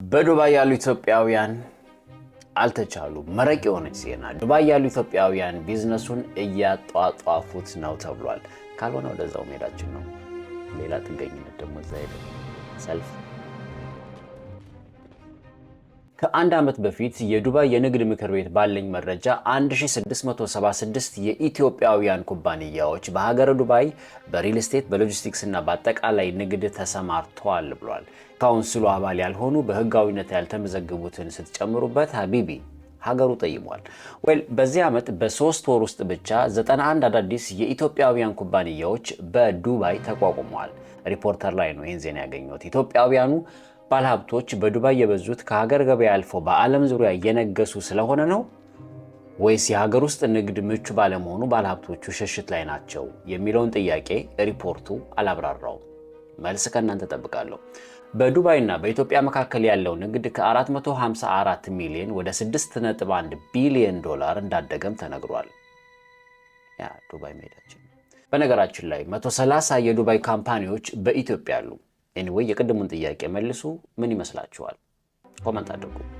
በዱባይ ያሉ ኢትዮጵያውያን አልተቻሉ። መረቅ የሆነች ዜና። ዱባይ ያሉ ኢትዮጵያውያን ቢዝነሱን እያጧጧፉት ነው ተብሏል። ካልሆነ ወደዛው መሄዳችን ነው። ሌላ ጥገኝነት ደግሞ እዛ ሄደ ሰልፍ። ከአንድ ዓመት በፊት የዱባይ የንግድ ምክር ቤት ባለኝ መረጃ 1676 የኢትዮጵያውያን ኩባንያዎች በሀገረ ዱባይ በሪል ስቴት፣ በሎጂስቲክስ እና በአጠቃላይ ንግድ ተሰማርተዋል ብሏል። ካውንስሉ አባል ያልሆኑ፣ በህጋዊነት ያልተመዘገቡትን ስትጨምሩበት حبيبي ሀገሩ ጠይሟል። Well፣ በዚህ ዓመት በ3 ወር ውስጥ ብቻ 91 አዳዲስ የኢትዮጵያውያን ኩባንያዎች በዱባይ ተቋቁመዋል። ሪፖርተር ላይ ነው ይህን ዜና ያገኘሁት። ኢትዮጵያውያኑ ባለሀብቶች በዱባይ የበዙት ከሀገር ገበያ አልፎ በዓለም ዙሪያ እየነገሱ ስለሆነ ነው ወይስ የሀገር ውስጥ ንግድ ምቹ ባለመሆኑ ባለሀብቶቹ ሽሽት ላይ ናቸው የሚለውን ጥያቄ ሪፖርቱ አላብራራውም። መልስ ከእናንተ ጠብቃለሁ። በዱባይና በኢትዮጵያ መካከል ያለው ንግድ ከ454 ሚሊዮን ወደ 6.1 ቢሊዮን ዶላር እንዳደገም ተነግሯል። ያ ዱባይ መሄዳችን። በነገራችን ላይ 130 የዱባይ company ዎች በኢትዮጵያ አሉ። Anyway፣ የቅድሙን ጥያቄ መልሱ። ምን ይመስላችኋል? Comment አድርጉ።